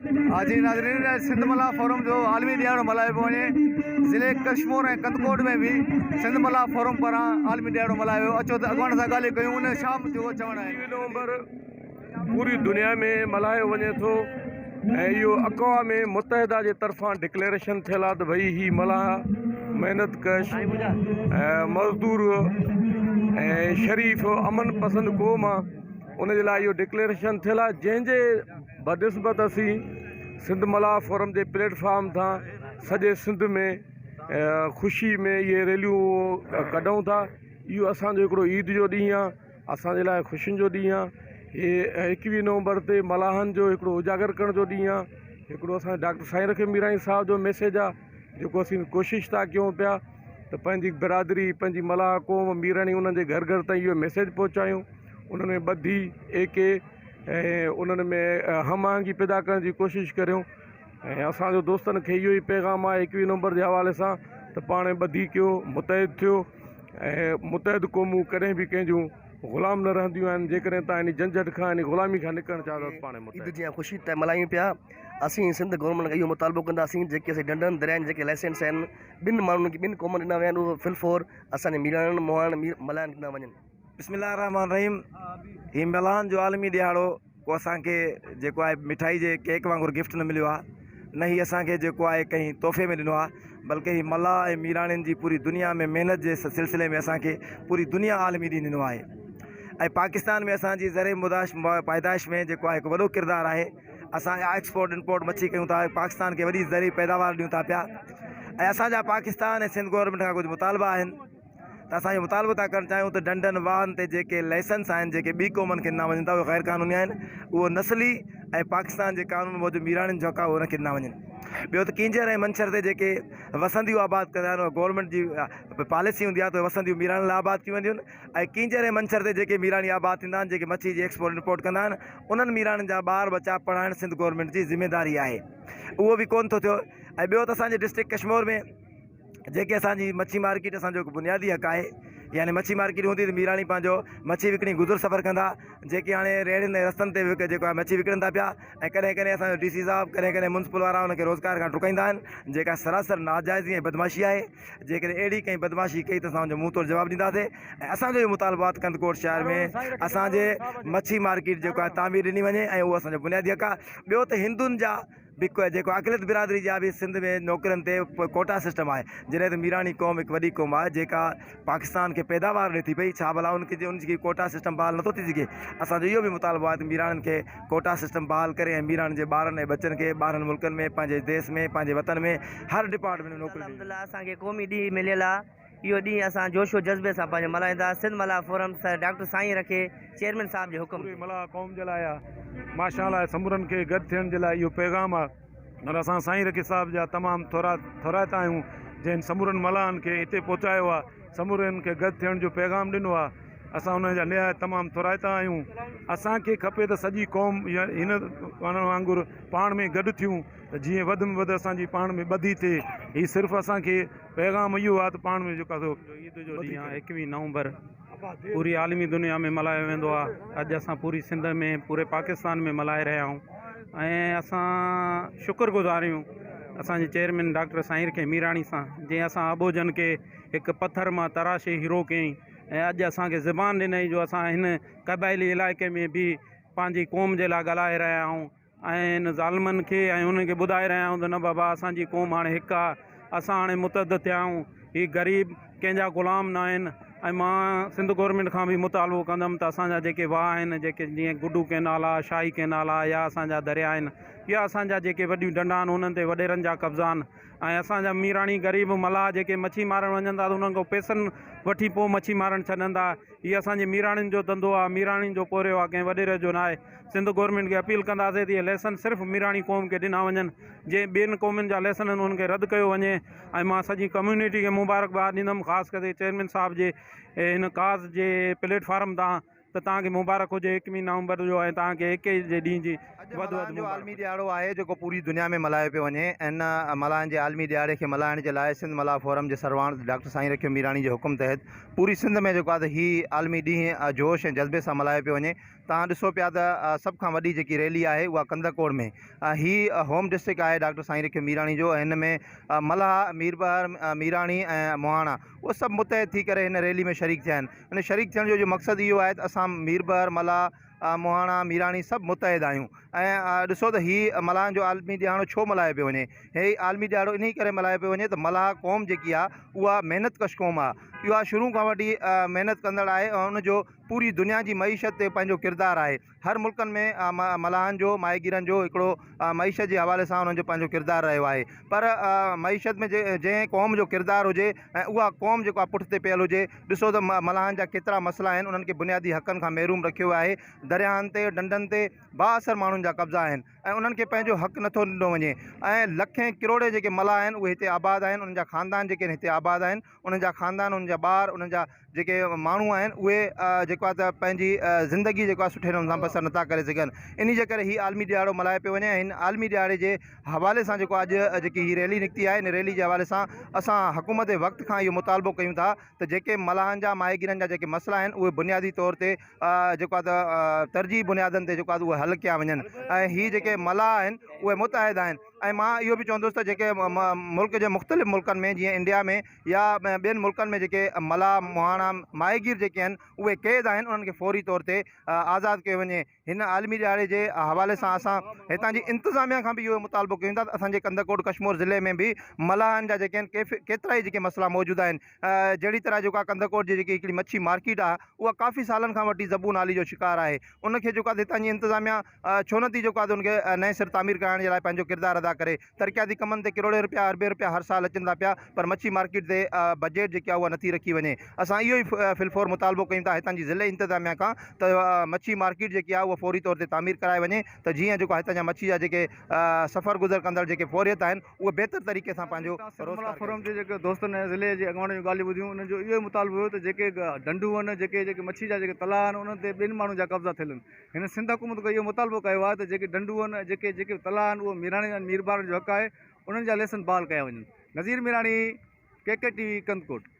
جي ناظرين سنڌ ملاح فورم جو عالمي ڏهاڙو ملهايو پيو وڃي ضلعي ڪشمور ۽ ڪنڌڪوٽ ۾ به سنڌ ملاح فورم پاران عالمي ڏهاڙو ملهايو ويو اچو ته اڳواڻن سان ڳالهيون ڪيون ان شام جو چوڻ آهي. 21 نومبر پوري دنيا ۾ ملهايو وڃي ٿو ۽ اهو اقوام متحده جي طرفان ڊڪليريشن ٿيل آهي ته ڀئي هي ملاح محنت ڪش ۽ مزدور ۽ شريف امن پسند قوم آهي ان جي لاء اهو ڊڪليريشن ٿيل آهي جنهن جي بدنسبت اسين سنڌ ملاح فورم جي پليٽ فارم تان سڄي سنڌ ۾ خوشي ۾ اهي ريليون ڪڍون ٿا اهو اسانجو هڪڙو عيد جو ڏينهن آهي اسانجي لاء خوشين جو ڏينهن آهي هي ايڪويهه نومبر تي ملاحن جو هڪڙو اجاگر ڪرڻ جو ڏينهن آهي هڪڙو اسانجي ڊاڪٽر سائين رکي ميراڻي صاحب جو ميسيج آهي جيڪو اسين ڪوشش ٿا ڪيون پيا ته پنهنجي برادري پنهنجي ملاح قوم ميراڻي انهن جي گهر گهر تائين اهو ميسيج پهچايون انهن ۾ ٻڌي ايڪي ۽ انهن ۾ هم آهنگي پيدا ڪرڻ جي ڪوشش ڪريون ۽ اسان جو دوستن کي اهو ئي پيغام آهي ايڪويهه نمبر جي حوالي سان ته پاڻ ٻڌي ڪيو متحد ٿيو ۽ متحد قومون ڪڏهن به ڪنهن جون غلام نه رهنديون آهن جيڪڏهن تان ان جنجهٽ کان ان غلامي کان نڪرڻ چاهيو ٿا ته پاڻ عيد جي خوشي ته ملهايون پيا اسين سنڌ گورنمينٽ کي اهو مطالبو ڪنداسين جيڪي اسين ڍنڍن دريائن جيڪي لائسنس آهن ٻن ماڻهن کي ٻن قومن ڏنا ويا آهن اهو فل فور اسان جي ميراڻن مهاڻن مير ملاحن کي ڏنا وڃن. بسم الله الرحمٰن الرحيم هي ملان جو عالمي ڏهاڙو ڪو اسان کي جيڪو آهي مٺائي جي ڪيڪ وانگر گفٽ نه مليو آهي نه هي اسان کي جيڪو آهي ڪنهن تحفي ۾ ڏنو آهي بلڪه هي ملاح ۽ ميراڻين جي پوري دنيا ۾ محنت جي سلسلي ۾ اسان کي پوري دنيا عالمي ڏينهن ڏنو آهي ۽ پاڪستان ۾ اسان جي زرعي مداش پيدائش ۾ جيڪو آهي هڪ وڏو ڪردار آهي اسان ايڪسپورٽ امپورٽ مڇي ڪيون ٿا پاڪستان کي وڏي زرعي پيداوار ڏيون ٿا پيا ۽ اسان جا پاڪستان ۽ سنڌ گورنمينٽ کان ڪجهه مطالبا آهن ته اسان اهو مطالبو ٿا ڪرڻ چاهيون ته ڍنڍن واهن تي جيڪي لائسنس آهن جيڪي ٻي قومن کي ڏنا وڃن ٿا اهي غير قانوني آهن اهو نسلي ۽ پاڪستان جي قانون موجب ميراڻين جو حق آهي اهو ان کي ڏنا وڃن ٻيو ته ڪينجهر ۽ منڇر تي جيڪي وسنديون آباد ڪندا آهن اها گورنمينٽ جي پاليسي هوندي آهي ته وسنديون ميراڻين لاء آباد ڪيون وينديون آهن ۽ ڪينجهر ۽ منڇر تي جيڪي ميراڻي آباد ٿيندا آهن جيڪي مڇي جي ايڪسپورٽ امپورٽ ڪندا آهن انهن ميراڻين جا ٻار ٻچا پڙهائڻ سنڌ گورنمينٽ جي ذميداري آهي اهو به ڪونه ٿو ٿيو ۽ ٻيو ته اسان جي ڊسٽرڪٽ ڪشمور ۾ جيڪي اسان جي مڇي مارڪيٽ اسان جو هڪ بنيادي حق آهي يعني مڇي مارڪيٽ هوندي ته ميراڻي پنهنجو مڇي وڪڻي گذر سفر ڪندا جيڪي هاڻي ريڙهين ۽ رستن تي به جيڪو آهي مڇي وڪڻن ٿا پيا ۽ ڪڏهن ڪڏهن اسان جو ڊي سي صاحب ڪڏهن ڪڏهن ميونسپل وارا ان کي روزگار کان ڊڪائيندا آهن جيڪا سراسر ناجائزي ۽ بدمعاشي آهي جيڪڏهن اهڙي ڪنهن بدمعاشي ڪئي ته اسان ان جو منهن توڙ جواب ڏينداسي ۽ اسان جو اهو مطالبو آهي ته ڪنڌڪوٽ شهر ۾ اسان جي مڇي مارڪيٽ جيڪو آهي تعمير ڏني وڃي ۽ اهو اسان جو بنيادي حق آهي ٻيو ته هندن جا به جيڪو اقليت برادري جا به سنڌ ۾ نوڪرين تي ڪوٽا سسٽم آهي جڏهن ته ميراڻي قوم هڪ وڏي قوم آهي جيڪا پاڪستان کي پيداوار ڏي ٿي پئي ڇا ڀلا ان کي ان جي ڪوٽا سسٽم بحال نٿو ٿي سگهي اسانجو اهو به مطالبو آهي ته ميراڻين کي ڪوٽا سسٽم بحال ڪري ۽ ميراڻين جي ٻارن ۽ ٻچن کي ٻاهرن ملڪن ۾ پنهنجي ديس ۾ پنهنجي وطن ۾ هر ڊپارٽمينٽ ۾ نوڪريون ڏنيون الحمدلله اسان کي قومي ڏينهن مليل آهي اهو ڏينهن اسان جوش و جذبي سان پنهنجو ملهائيندا سنڌ ملاح فورم سر ڊاڪٽر سائين رکي چيئرمين صاحب جي حڪم پوري تي. ملاح قوم جي لاء آ ماشاء الله سمورن کي گڏ ٿيڻ جي لاء اهو پيغام آ اور اسان سائين رکي صاحب جا تمام ٿورا ٿورائتا آهيون جنهن سمورن ملاحن کي هتي پهچايو آ سمورن کي گڏ ٿيڻ جو پيغام ڏنو آ اسان انهن جا نهايت تمام ٿورائتا آهيون اسان کي کپي ته سڄي قوم هن وانگر پاڻ ۾ گڏ ٿيون ته جيئن وڌ ۾ وڌ اسان جي پاڻ ۾ ٻڌي ٿئي هي صرف اسان کي پيغام اهو آهي ته پاڻ ۾ جيڪو آهي سو عيد جو ڏينهن آهي ايڪويهه نومبر پوري عالمي دنيا ۾ ملهايو ويندو آهي اڄ اسان پوري سنڌ ۾ پوري پاڪستان ۾ ملهائي رهيا آهيون ۽ اسان شڪر گذار آهيون اسانجي چيئرمين ڊاڪٽر سائين رکي ميراڻي سان جنهن اسان اٻوجهن کي هڪ پٿر مان تراشي هيرو ڪيائين ۽ اڄ اسانکي زبان ڏنائين جو اسان هن قبائلي علائقي ۾ به پنهنجي قوم جي لاء ڳالهائي رهيا آهيون ۽ ان ظالمن کي ۽ انهن کي ٻڌائي رهيا آهيون ته نه بابا اسان جي قوم هاڻي هڪ آهي اسان هاڻي متحد ٿيا آهيون هي غريب ڪنهن جا غلام نه آهن ۽ مان سنڌ گورنمينٽ کان به مطالبو ڪندم ته اسان جا جيڪي واهه آهن جيڪي جيئن گڊو ڪينال آهي شاهي ڪينال آهي يا اسان جا دريا آهن يا اسان جا جيڪي وڏيون ڍنڍا آهن انهن تي وڏيرن جا قبضا آهن ۽ اسان جا ميراڻي غريب ملاح جيڪي مڇي مارڻ وڃن ٿا ته انهن کان پئسن وٺي پوء مڇي مارڻ ڇڏن ٿا هي اسان جي ميراڻين جو ڌنڌو آ ميراڻين جو پورهيو آ ڪنهن وڏيري جو ناهي سنڌ گورنمينٽ کي اپيل ڪنداسين ته اهي ليسن صرف ميراڻي قوم کي ڏنا وڃن جنهن ٻين قومن جا ليسن آهن انهن کي رد ڪيو وڃي ۽ مان سڄي ڪميونٽي کي مبارڪباد ڏيندم خاص ڪري چيئرمين صاحب جي هن ڪاز جي پليٽ فارم تان. ته توهان کي مبارڪ هجي ايڪويهه نومبر جو ۽ توهان کي ايڪي جي ڏينهن جي اڄ وڌ وڌ ملاحن جو مبارڪ عالمي هجي. ڏهاڙو آهي جيڪو پوري دنيا ۾ ملهايو پيو وڃي. ان ملاحن جي عالمي ڏهاڙي کي ملهائڻ جي لاء سنڌ ملاح فورم جي سرواڻ ڊاڪٽر سائين رکيو ميراڻي جي حڪم تحت پوري سنڌ ۾ جيڪو آهي ته هي عالمي ڏينهن جوش ۽ جذبي سان ملهايو پيو وڃي. توهان ڏسو پيا ته سڀ کان وڏي جيڪي ريلي آهي اها ڪنڌڪوٽ ۾ هي هوم ڊسٽرڪٽ آهي ڊاڪٽر سائين رکيو ميراڻي جو ۽ هن ۾ ملاح، ميربحر، ميراڻي ۽ مهاڻا اهي سڀ متحد ٿي ڪري هن ريلي ۾ شريڪ ٿيا آهن. ان شريڪ ٿيڻ جو جو مقصد اهو آهي ته اسان ميربحر، ملاح، مهاڻا، ميراڻي سڀ متحد آهيون ۽ ڏسو ته هي ملاحن جو عالمي ڏهاڙو ڇو ملهايو پيو وڃي؟ هي عالمي ڏهاڙو انهي ڪري ملهايو پيو وڃي ته ملاح قوم جيڪي آهي اها محنت ڪش قوم آهي اها شروع کان وٺي محنت ڪندڙ آهي ۽ ان جو پوري دنيا جي معيشت تي پنهنجو ڪردار آهي هر ملڪن ۾ ملاحن جو ماهيگيرن جو هڪڙو معيشت جي حوالي سان انهن جو پنهنجو ڪردار رهيو آهي پر معيشت ۾ جنهن قوم جو ڪردار هجي ۽ اها قوم جيڪو آهي پٺتي پيل هجي ڏسو ته ملاحن جا ڪيترا مسئلا آهن انهن کي بنيادي حقن کان محروم رکيو ويو آهي درياهن تي ڍنڍن تي بااثر ماڻهن جا قبضا آهن ۽ انهن کي پنهنجو حق نٿو ڏنو وڃي ۽ لکين ڪروڙين جيڪي ملاح آهن اهي هتي آباد آهن انهن جا خاندان جيڪي آهن هتي آباد آهن انهن جا خاندان انهن جا ٻار انهن جا جيڪي ماڻهو آهن اهي جيڪو آهي ته پنهنجي زندگي جيڪو آهي سٺي نموني سان بسر نٿا ڪري سگهن انهي جي ڪري هي عالمي ڏهاڙو ملهايو پيو وڃي ۽ هن عالمي ڏهاڙي جي حوالي سان جيڪو اڄ جيڪي هي ريلي نڪتي آهي ان ريلي جي حوالي سان اسان حڪومت وقت کان اهو مطالبو ڪيون ٿا ته جيڪي ملاحن جا ماهيگيرن جا جيڪي مسئلا آهن اهي بنيادي طور تي جيڪو آهي ته ترجيحي بنيادن تي جيڪو آهي اهي حل ڪيا وڃن ۽ هي جيڪي ملاح آهن اهي متحد آهن ۽ مان اهو به چوندس ته جيڪي ملڪ جي مختلف ملڪن ۾ جيئن انڊيا ۾ يا ٻين ملڪن ۾ جيڪي ملاح مهاڻا ماهيگير جيڪي آهن اهي قيد آهن انهن کي فوري طور تي آزاد ڪيو وڃي هن عالمي ڏهاڙي جي حوالي سان اسان هتان جي انتظاميا کان به اهو مطالبو ڪيون ٿا ته اسان جي ڪنڌڪوٽ ڪشمور ضلعي ۾ به ملاحن جا جيڪي آهن ڪيترا ئي جيڪي مسئلا موجود آهن جهڙي طرح جيڪا ڪنڌڪوٽ جي جيڪي هڪڙي مڇي مارڪيٽ آهي اها ڪافي سالن کان وٺي زبون حالي جو شڪار آهي ان کي جيڪو آهي هتان جي انتظاميا ڇو نٿي جيڪو آهي ان کي نئين سر تعمير ڪرائڻ جي لاء پنهنجو ڪردار ادا ڪري ترقياتي ڪمن تي ڪروڙين روپيا اربين روپيا هر سال اچن ٿا پيا پر مڇي مارڪيٽ تي بجيٽ جيڪي آهي اها نٿي رکي وڃي اسان اهو ئي في الفور مطالبو ڪيون ٿا هتان جي ضلعي انتظاميا کان ته مڇي مارڪيٽ جيڪي آهي اها فوري طور تي تعمير ڪرائي وڃي ته جيئن جيڪو هتان جا مڇي جا جيڪي سفر گذر ڪندڙ جيڪي پورهيت آهن اهي بهتر طريقي سان پنهنجو روزگار فورم جي جيڪي دوستن ۽ ضلعي جي اڳواڻن جون ڳالهيون ٻڌيون انهن جو اهو ئي مطالبو هيو ته جيڪي ڍنڍون آهن جيڪي جيڪي مڇي جا جيڪي تلاء آهن انهن تي ٻين ماڻهن جا قبضا ٿيل آهن هن سنڌ حڪومت کان اهو مطالبو ڪيو آهي ته جيڪي ڍنڍون آهن جيڪي جيڪي تلاء آهن اهي ميراڻي ۽ ميربارن جو حق آهي انهن جا ليسن بحال ڪيا وڃن Nazir Mirani K K T V Kandhkot.